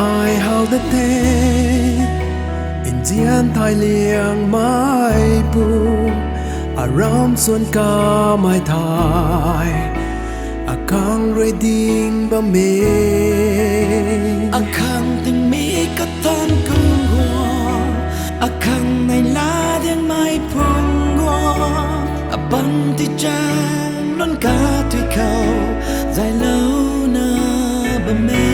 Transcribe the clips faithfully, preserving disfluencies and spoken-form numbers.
Ai how da the, nzian thay liangmei pu, aram suan kamei thei, akhang rui ding bam e. Akhang tingmik kathan kung guang, akhang neihla diangmei phung guang, aban ti chang lun kathui khou, zaylouna bam e.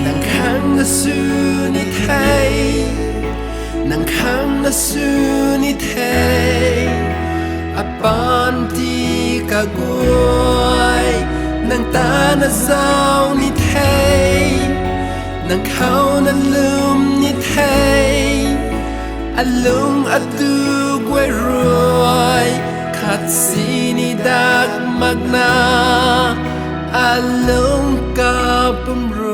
Nang khang na sw ni the, nang khang na sw ni the, apanty kaguay, nang ta na zauc ni the, nang khou na lwm ni the, alung adu guay rui, khat sini dak makna, alung kapwm rui.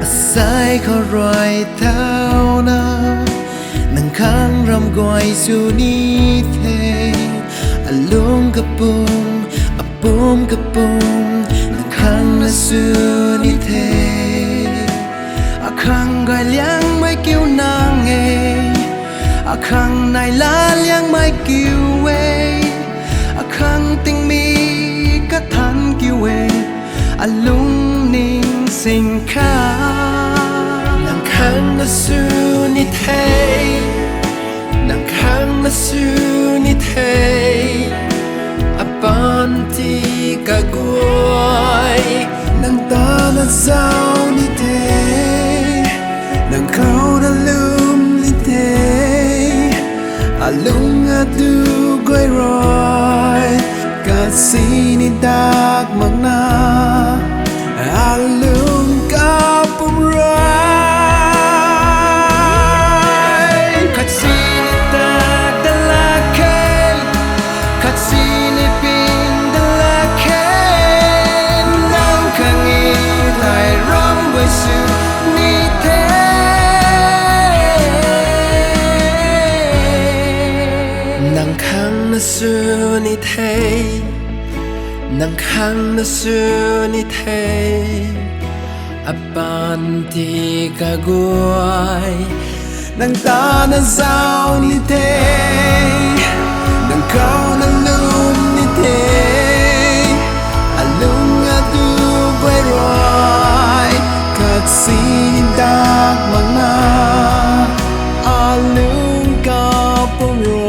Asei khou rui thauna, nang khang ram guay sw ni the, alung kapwm, apumc kapwm, nang khang na sw ni the. Akhang gay liangmei kiu nang e, akhang neihla liangmei kiu e, akhang tingmik kathan kiu e, alungning sing kha. Nang khang na sw ni the, nang khang na sw ni the, apanty kaguay, nang ta na zauc ni the, nang khou na lwm ni the, alung adu guay rui, khat sini dak makna, alung kapwm rui. Khat sini dak da lak khe, khat sini ping da lak khe, nang khang e thei ram guay sw ni the. Nang khang na sw ni the, nang khang na sw ni the, apanty kaguay, nang ta na zauc ni the, nang khou na lwm ni the, alung adu guay rui, khat sini dak makna, alung kapwm rui.